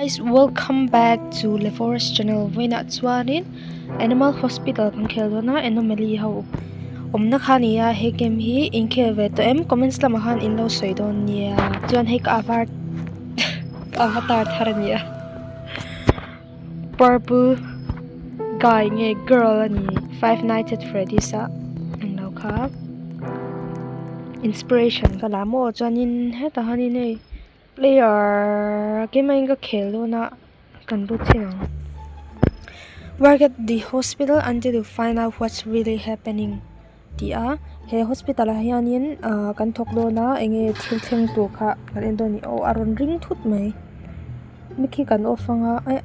Guys welcome back to Leforest channel vawiinah chuanin animal hospital kan khel dawn a anomaly ho awmna kha a ni a he game hi in khel ve tawh em comments lamah khan in lo sawi dawn nia chuan hei ka avar ka avatar thar a ni a purple guy nge girl a ni five nights at freddy's ah englo kha inspiration ka la maw chuanin hetah hianin hei. Player keimah in ka khel dawn a kan lut thin ang. Work at the hospital until you find out what's really happening tih a he hospital ah hianin ah kan thawk dawn a enge thil thleng tur kha kan en dawn a ni aw a rawn ring thut mai mic hi kan off anga eh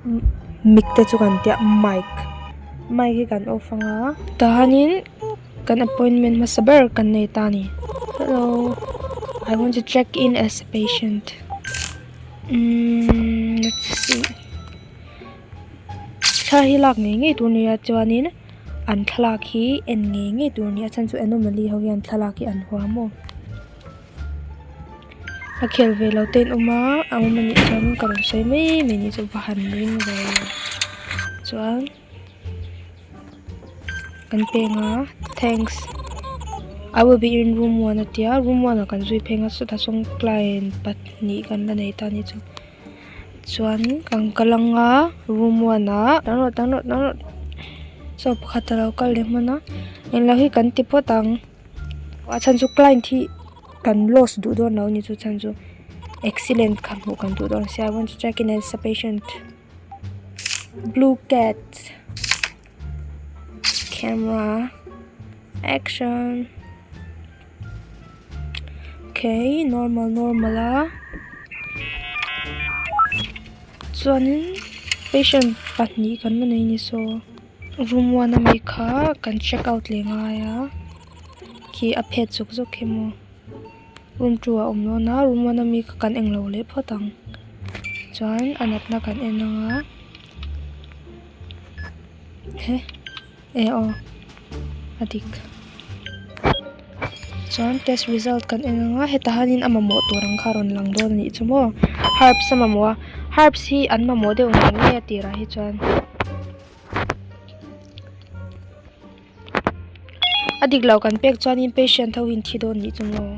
mic te chu kan tia mic mic hi kan off anga tahanin Kan appointment hmasa ber kan nei ta a ni. Hello, I want to check in as a patient. Umm let's see. Thla hi lak ngei ngei tur nia chuanin an thlalak hi en ngei ngei tur nia chhan chu anomaly ho hian thlalak hi an huam aw. A khel ve lo te an awm a, a awm anih chuan ka rawn sawi mai mai ni chu va han ring ve chuan. Kan peng a thanks I will be in room one a tia room one ah kan zui pheng a chutah sawn client pahnih kan la nei ta a nih chu chuan kan kal ang a room one ah tang rawh tang rawh tang rawh chaw pakhat a lo kal leh hman a englo hi kan ti phawt ang a chhan chu client hi kan loss duh dawn lo a ni chu chhan chu accident kha hmuh kan duh dawn sia I want to check in as a patient. Blue cat camera action okay normal normal a chuanin patient pahnih kan la nei ni saw room one ami kha kan check out leh ngai a khi a phet zuk zuk khi maw. Room 2 a awm dawn a room 1 ami kha kan englo leh phawt ang chuan a natna kan en ang a he e aw a dik chuan test result kan en ang a hetah hianin a mamawh tur ang kha a rawn lang dawn a nih chu maw herbs a mamawh a herbs hi an mamawh deuh ngei ngei a tirah hi chuan. A dik lo kan pek chuanin patient ho in thi dawn nih chu maw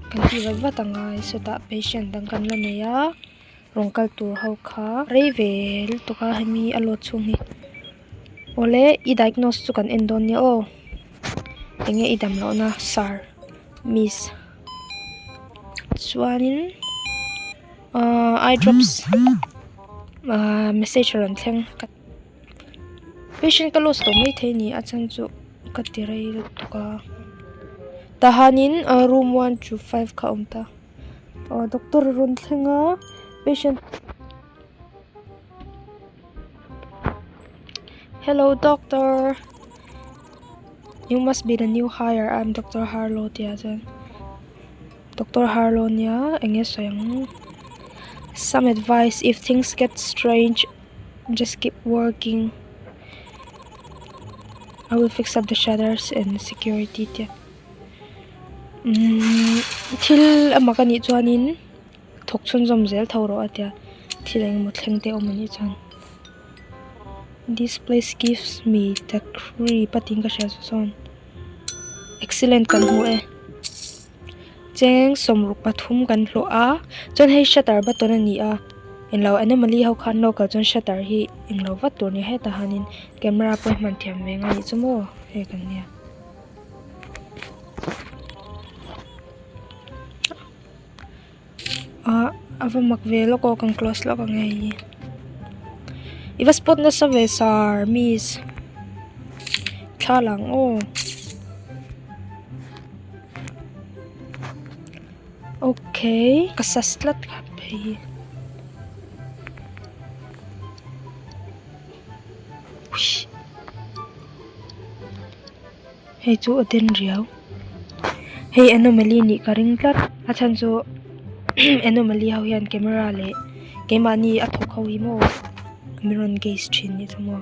kan tih vat vat ang a sawtah patient dang kan la nei a rawn kal tur ho kha rei ve lutuk a hemi a load chhung hi awle i diagnose chu kan en dawn nia aw enge i dam loh na sir miss chuanin ahh eye drops ahh message a rawn thleng. Patient ka loss tawh maithei a ni a chhan chu ka ti rei lutuk a tahanin room one two five kha a awm ta aw doctor a rawn thleng a patient hello doctor you must be the new hire I am doctor Harlow tih ah chuan doctor Harlow nia eng nge sawi ang some advice if things get strange. Just keep working I will fix up the shutters and security te umm thil a mak anih chuanin thawk chhunzawm zel tho rawh a tia thil engemaw thleng te a awm anih chuan this place gives me the creep a tiin ka hria chu sawn excellent kan hmu e cheng sawmruk pathum kan hlawh a chuan hei shutter button a ni a englo anomaly ho khan local chuan shutter hi englo vat tur a ni hetah hianin camera pawh hi hman thiam ve ang a nih chu maw hei kan nia. Ah a va mak ve lawk aw kan close lawk ang hei i va spot nasa ve sir miss thla lang aw okay ka sas tlat kha phei hi. Hei chu a den riau hei anomaly nih ka ring tlat a chhan chu anomaly ho hian camera leh keimahni a thawk ho hi maw min rawn gaze thin nih chu maw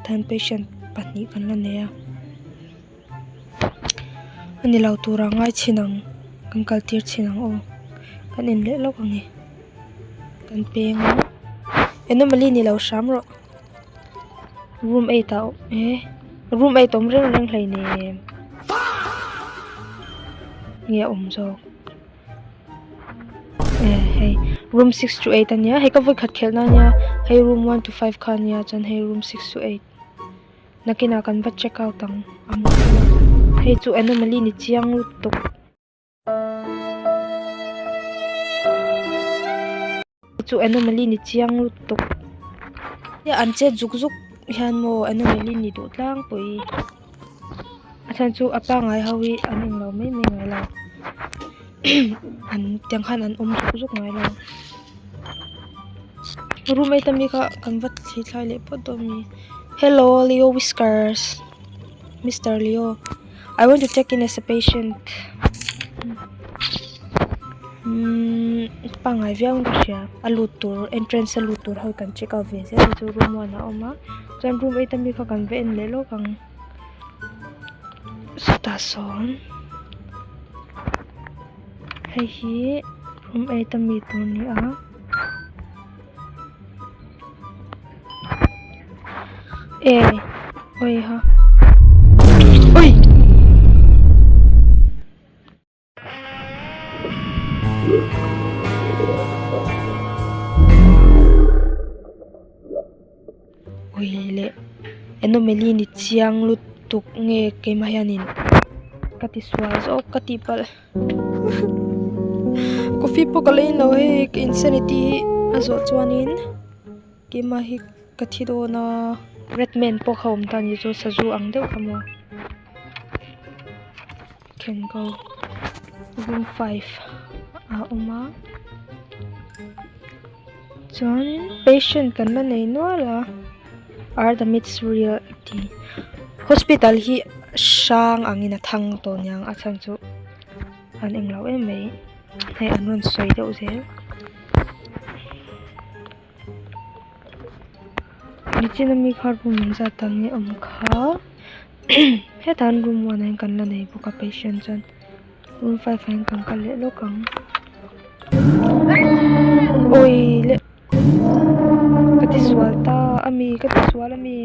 tan patient pahnih kan la nei a a ni lo tura ngai chhin ang kan kal tir chhin ang aw kan en leh lawk ang e. Kan peng a anomaly ni lo hram rawh room 8 ah eh room 8 awm reng reng hleinem nge a awm zawk eh hei room 6 to 8 ania hei ka vawikhat khelh na ania hei room 1 to 5 kha ania chuan hei room 6 to 8. Nakinah kan va check out ang ang hei chu anomaly ni chiang lutuk. Hei chu anomaly ni chiang lutuk an chet zuk zuk hian maw anomaly ni duh tlangpui a chhan chu a pangngai ho hi an englo mai mai ngai lo an tiang khan an awm zuk zuk ngai lo roommate ami kha kan va thli thlai leh phawt dawn a ni. Hello Leo Whiskers Mister Leo I want to check in as a patient umm pangngai viau in ka hria a lut tur entrance a lut tur ho kan check out ve zel a chu room one a awm a chuan room eight ami kha kan va en leh lawk ang chutah sawn hei hi room eight ami tur a ni a. E oi ha oi oi leh anomaly ni chiang lutuk nge keimah hianin ka ti sual zawk ka tih palh. Coffee pawh ka la in lo hei ka insanity hi a zawh chuanin keimah hi ka thi dawn a redman pawh kha a awm ta a ni chu sazu ang deuh kha maw can go room 5 a awm a chuanin patient kan la nei nual a are the myths real tih hospital hi hrang angin a thang tawh niang a chhan chu an englo em mai hei an rawn sawi deuh zel nichin ami kha room engzat tak nge awm kha hetah hian room one ah hian kan la nei bawk a patient chuan. Room 5 ah hian kan kal leh lawk ang awi leh ka ti sual ta ami ka ti sual ami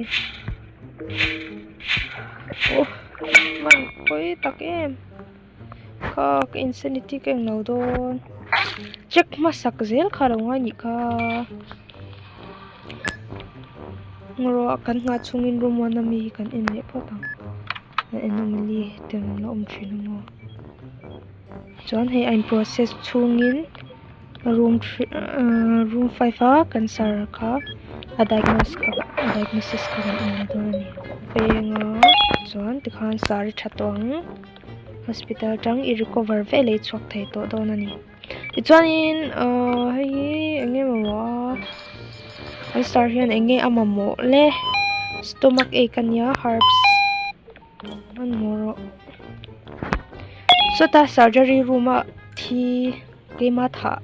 oh man pawi tak em kha ka insanity ka englo dawn check hmasak zel kha alo ngai nih kha ngaw kan nghah chhungin room one ami hi kan en leh phawt ang. Anomaly te an la awm thin a maw chuan hei a in process chhungin room ahh room 5 a cancer kha a diagnose kha a diagnosis kha kan en leh dawn a ni peng a chuan tikhan sar i tha tawh ang hospital atang i recover veleh i chhuak thei tawh dawn a ni. Tichuanin ahh hei hi eng nge mamawh a an star hian eng nge a mamawh le stomach ache a nia herbs hmanhmawh rawh sawta surgery room a thi keima thah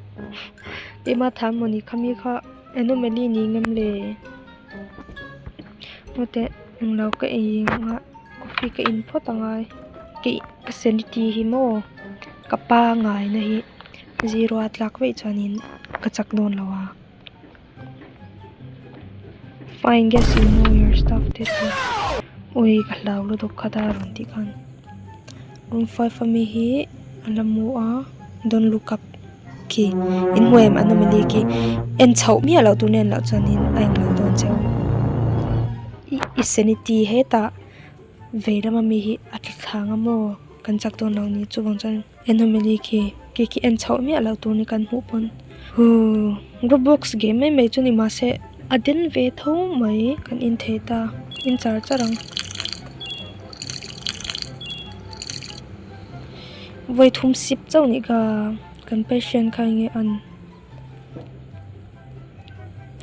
keima thah mawni khami kha anomaly ni ngem le hmawteh englo ka ei ang a coffee ka in phawt angai ka sanity hi maw. Ka pangaina hi zero a tlak vaih chuanin ka chak dawn lo a fine guess you know your stuff te chu ui ka hlau lutuk kha ta rawn tih khan room 5 ami hi a la mu a don't look up khi in hmu em anomaly khi en chhoh miah loh tur nen loh chuanin a englo dawn cheu i sanity hetah vei lama mi hi a tla thlang a maw. Kan chak dawn lo ni chuvang chuan anomaly khi khi khi en chhoh miah loh tur ni kan hmuh pawn huh roblox game mai mai chu ni mahse a den ve tho mai kan in thei ta in char char ang vawi thum sip chauh nih kha kan patient kha enge an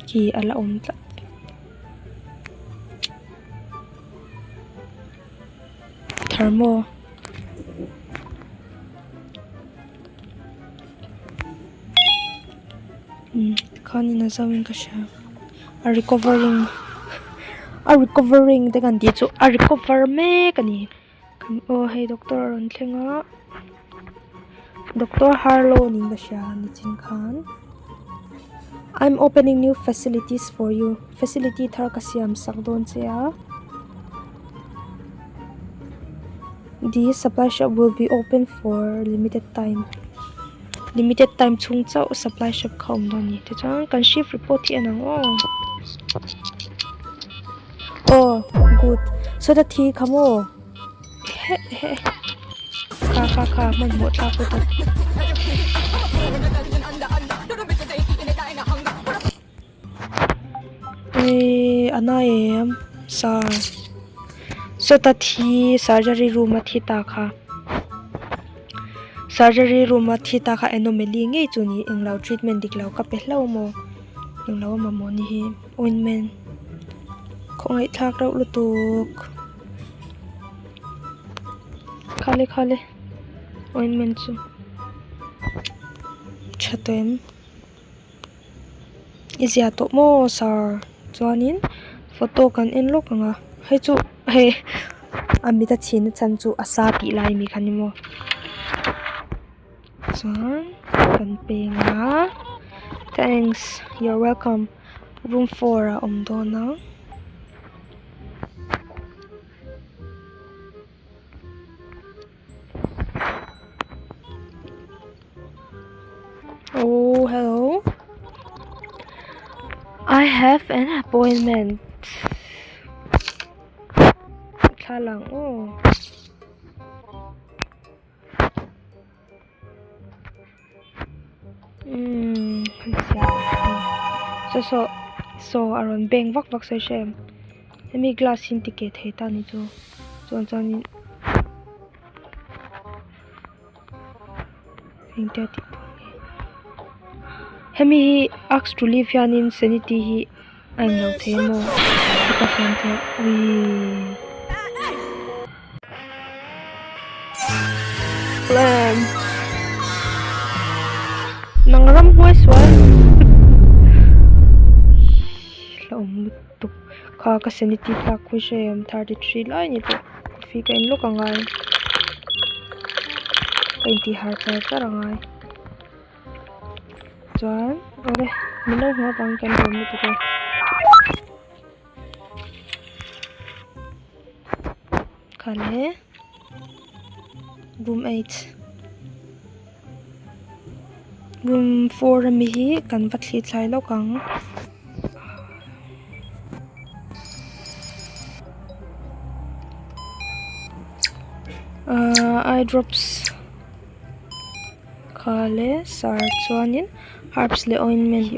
khi a la awm tlat. Thermo umm tikhanin a zauhin ka hria a recovering a recovering te kan tih chu a recover mek a ni aw hei doctor a rawn thleng a doctor Harlow niin ka hria nichin khan. I'm opening new facilities for you. Facility thar ka siam sak dawn che a. The supply shop will be open for limited time. Limited time chhung chauh supply shop kha awm dawn a ni. Tichuan kan shift report hi en ang aw. Aw good. Sawta thi kha maw? Heh heh. Kha kha kha hmanhmawh thlak lutuk. Eii a nai em sir sawta thi surgery room a thi ta kha surgery room a thi ta kha anomaly ngei chu ni englo treatment dik lo ka pe hlauh maw englo a mamawh ni hi ointment khawngaihthlak reuh lutuk khale khale ointment chu tha tawh em. I zia tawh maw sir chuanin photo kan en lawk ang a hei chu hei a mit a chhin na chhan chu a sa tih lai ami kha ni maw chuan kan peng a thanks you're welcome room four ah a awm dawn a. Oh, hello. I have an appointment. Thla lang aw. Umm saw saw saw a rawn beng vak vak sawi hre em hemi glass hi an ti keh thei ta ni chu chuan chuanin engtia tih tur nge hemi hi ask to leave hianin sanity hi a englo thei a maw heta hian te uiii. Nang ramhuai sual hlauhawm lutuk kha ka sanity tlak khawi hre em 33 lai a ni tawh coffee ka en lawk a ngai ka intih har char char a ngai chuan awle min lo hmuh avangin kan lawm lutuk e. Khale room 8 room 4 ami hi kan va thli thlai lawk ang. Ahh eye drops khale sar chuanin herbs leh ointment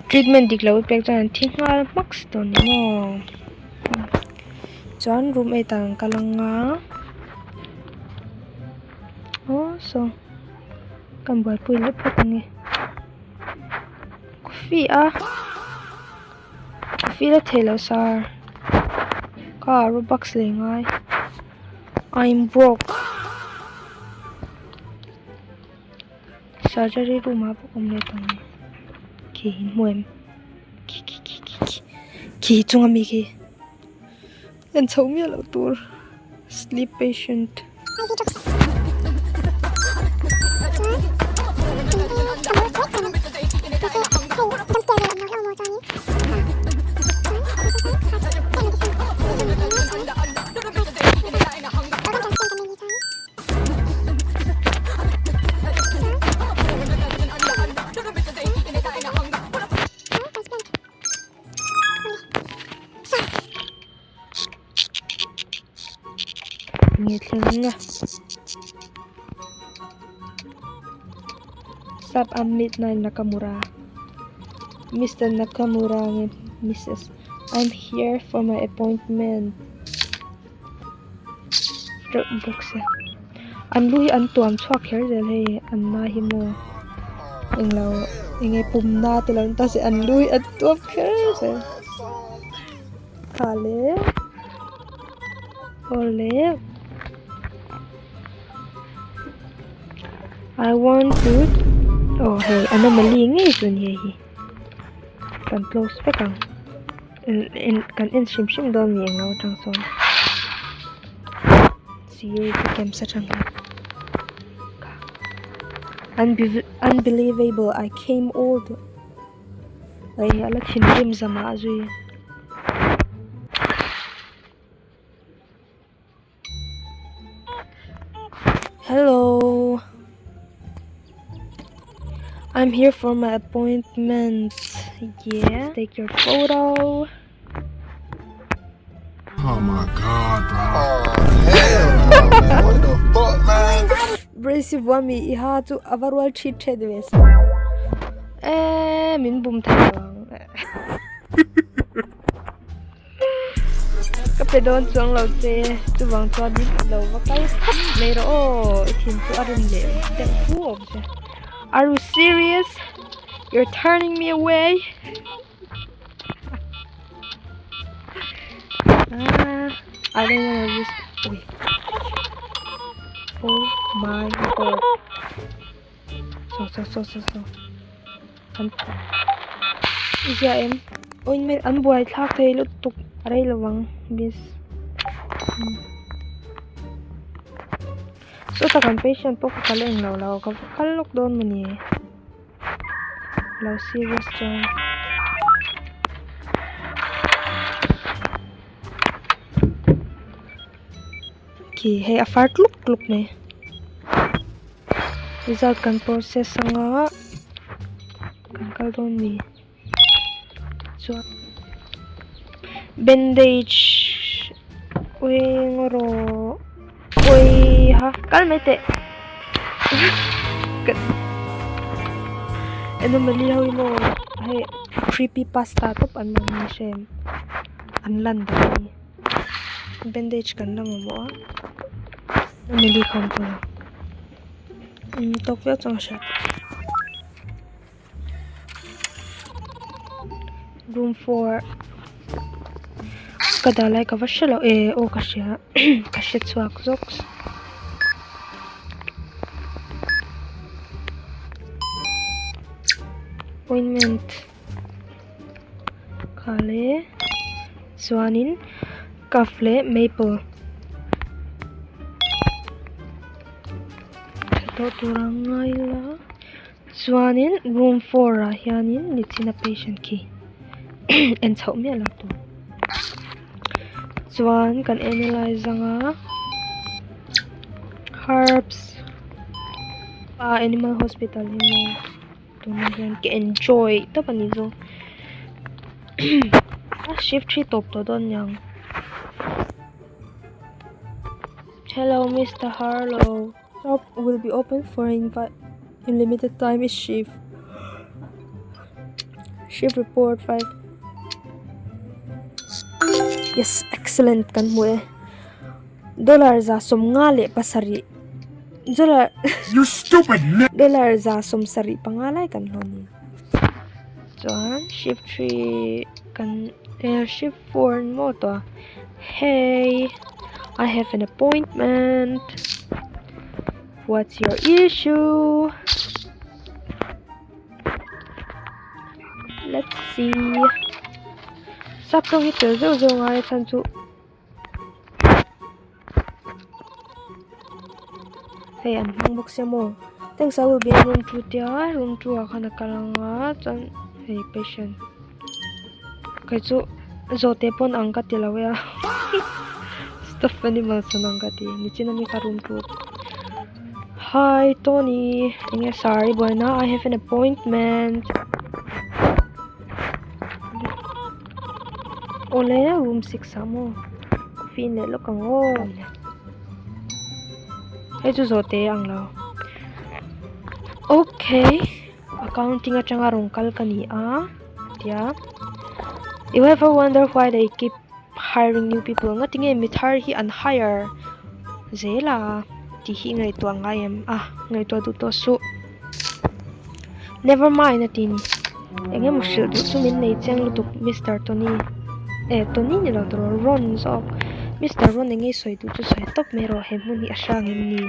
treatment dik loh pek chuan an thi nghal hmak si dawn ni maw chuan room 8 ah an kal anga aw saw kan buaipui leh phawt ange coffee a coffee la theih loh sir ka robux lei ngai I'm broke. Surgery room ah bawk awm leh tawh ang khi in hmu em khi khi khi khi khi khi chung ami khi en chho miah loh tur sleep patient. Nge thleng a Sub a midnight Nakamura Mister Nakamura nge Missus I'm here for my appointment. Reuh bawk sia an lu hi an tuam chhuak kher zel hei an na hi maw englo enge pum na te lo ni ta se an lu hi an tuam kher zel kha le awle I want to aw hei anomaly ngei chu ni hei hi kan close vek ang. Kan en hrim hrim dawn ni englo atang sawn security camps atang hian. Unbelievable, I came all the way a la thinrim zamah zui. Hello. I'm here for my appointment. Yeah. Take your photo. Oh my god, bro. Oh, hell no, man. What the fuck, man? Brace vuami i ha chu a va rual thit thet ve sa. Eh, min bum thei lo ang. Ka pe dawn chuang lo che, chuvang chuan in lo va kal phawt mai rawh aw, i thin chu a rim leh deuh fu awm che. Are you serious? You're turning me away? Ah, I don't wanna risk. Ui. Oh my god. So so so so so. An i zia em ointment an buai thlak thei lutuk a rei lo ang miss. Sawta kan patient pawh ka kal eng lo lo ka va kal lawk dawn mawni lo serious chuan. Khi hei a far tluk tluk mai result kan process anga kan kal dawn ni chuan bandage eng rawh ui ha kal mai teh anomaly ho hi maw hei creepy pasta tawp an lang ni hrem an lan dan hi. Bandage kan la mamawh a anomaly kha awm tawh lo umm tawk viau chuan ka hria. Room 4 ka dah lai ka va hre lo e aw ka hria ka hre chhuak zawk ointment kha le chuanin cup leh maple tha tawh tur a ngai la. Chuanin room 4 ah hianin nichina patient khi en chhoh miah lo tur. Chuan kan analyse anga herbs ah animal hospital hi maw tunah hian ka enjoy tawp a ni chu. A shift hi tawp tawh dawn niang. Hello Mister Harlow. Shop will be open for unlimited time is shift. Shift report 5. Yes, excellent kan hmu e. Dollar za 57. Dollar You stupid dollar za 75 lai kan hlawh ni. Chuan shift 3 kan eh shift 4 maw tawh a. Hey, I have an appointment. What's your issue? Let's see. Sap tawng hi tel zeuh zeuh ngai a chhan chu hei an hmang bawk sia maw. Thanks I will be in room 2 tia room 2 ah khan a kal anga chuan hei patient Kei chu zawhte pawn ang ka ti lo e a stuffed animals an ang ka ti nichin ami kha room tour hi Tony enge sari buaina I have an appointment awle room 6 ah maw coffee in leh lawk ang aw hei chu zawhte ang lo okay. Accounting atanga rawn kal ka ni a tia You ever wonder why they keep hiring new people nga tinge mi thar hi an hire zel a tih hi ngaihtuah ngai em a ngaihtuah duh tawh suh never mind a ti ni eng emaw hrilh duh chu min nei chiang lutuk Mister Tony eh Tony ni lo tur Ron zawk Mister Ron eng nge sawi duh chu sawi tawp mai rawh he hmun hi a hrang em ni.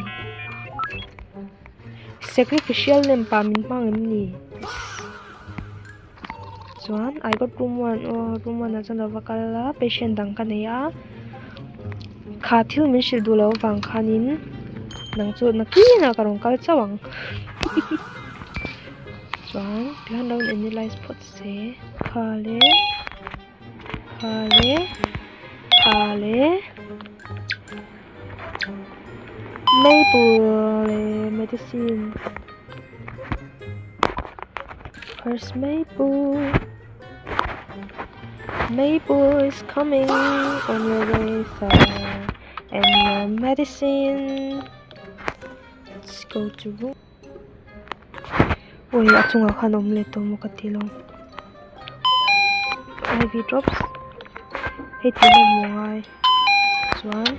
Sacrificial lamp ah min hmang em ni? Chuan I got room 1 aw room 1 ah chuan lo va kal a patient dang ka nei a kha thil min hrilh duh loh avang khanin nang chu nakinah ka rawn kal chauh ang. Chuan tihian lo in analyse phawt se kha le kha le kha le maple leh medicine first maple maple is coming on your way sir and your medicine let's go to room. Awi a chungah khan awm leh tawh maw ka ti lo iv drops hei tih na hmu ngai chuan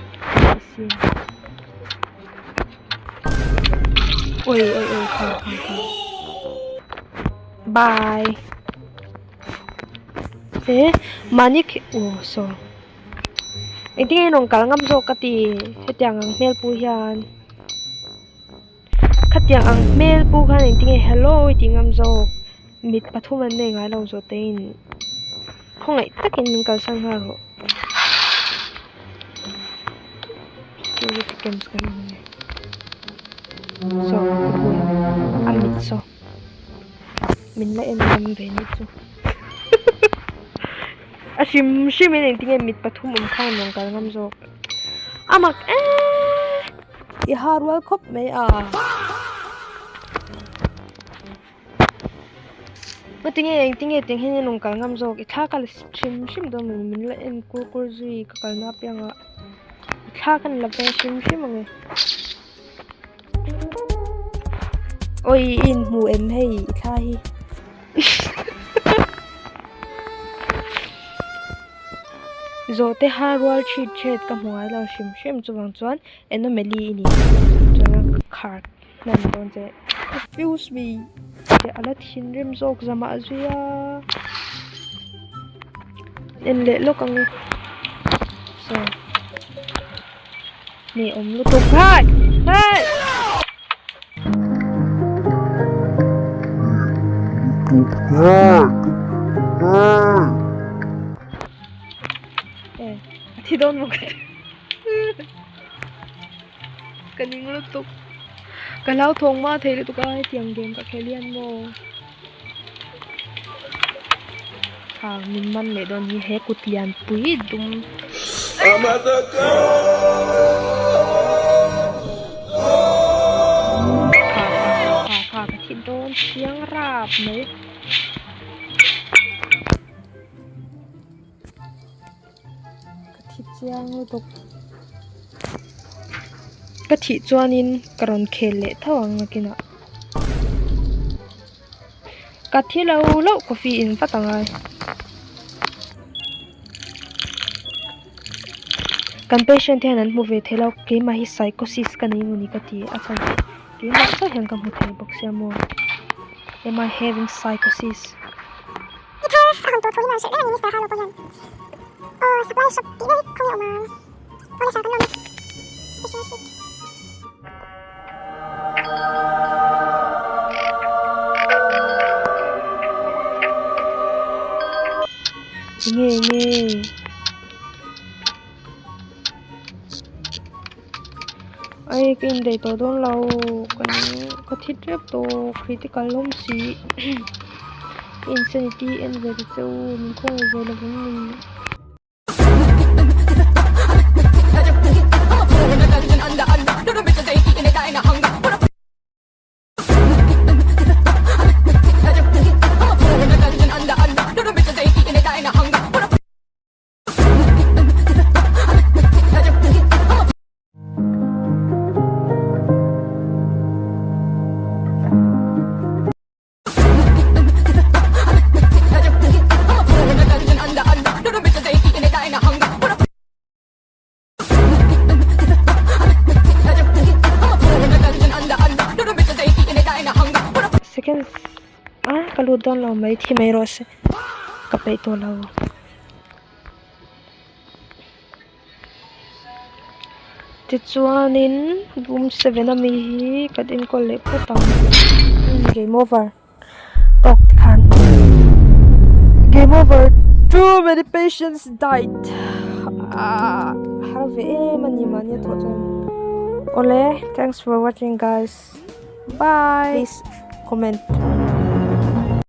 medicine awi awi awi kha kha kha bye e mahni aw saw engtin nge rawn kal ngam zawk ka ti hetiang ang hmel pawh hian. Khatiang ang hmel pawh khan engtinge hello i tih ngam zawk mit pathum an nei ngai lo zawh te in khawngaih takin min kalsan nghal rawh security camps kan awm nge saw ka hmu a mit saw min la en ngam ve nih chu a hrim hrim in engtinge mit pathum awm khan an rawn kal ngam zawk a mak eee. I ha rual khawp mai a. Ngatinge engtinge tiang hian in rawn kal ngam zawk i thla ka la hrim hrim dawn maw min la en kur kur zui ka kalna apiangah i thla ka la ve hrim hrim ang e. Awi i inhmu em hei i thla hi. Zawhte ha rual chhit chhet ka hmu ngai lo hrim hrim chuvang chuan anomaly i ni chuan a khar hman dawn che excuse me tih a la thinrim zawk zamah zui a en leh lawk ang e saw ni awm lutuk hai hai. E a thi dawn maw ka ti ka ning lutuk ka hlauthawng hma thei lutuk a hetiang game ka khel hian maw ha min man leh dawn hi he kut lian pui dum. Kha kha kha ka thi dawn chiang rap mai. Ka thi chiang lutuk. Ka thih chuanin ka rawn khel leh tho ang nakinah. Ka thi lo loh coffee in vat angai. Kan patient hian an hmu ve thei lo keimah hi psychosis ka nei emaw ni ka ti a chhan chu keimah chauh hian ka hmu thei bawk sia maw am I having psychosis. I thar a hawn tur thu hi rawn hrilh reng a ni Mister Harlow pawh hian aw supply shop tih vel hi khawnge awm ang aw le sir kan lawm e special sheet. Enge enge ai ka indaih tawh dawn lo ka ka thi tep tawh critical hlawm si insanity en ve ta che u min khawngaih ve lovang ni. Seconds a ka lut dawn lo mai thi mai rawh se ka peih tawh lo. Tichuanin room 7 ami hi kan enkawl leh phawt ang game over tawk tikhan game over too many patients died ah har ve em a ni mahni a thawh chuan awle thanks for watching guys. Bye. Please comment.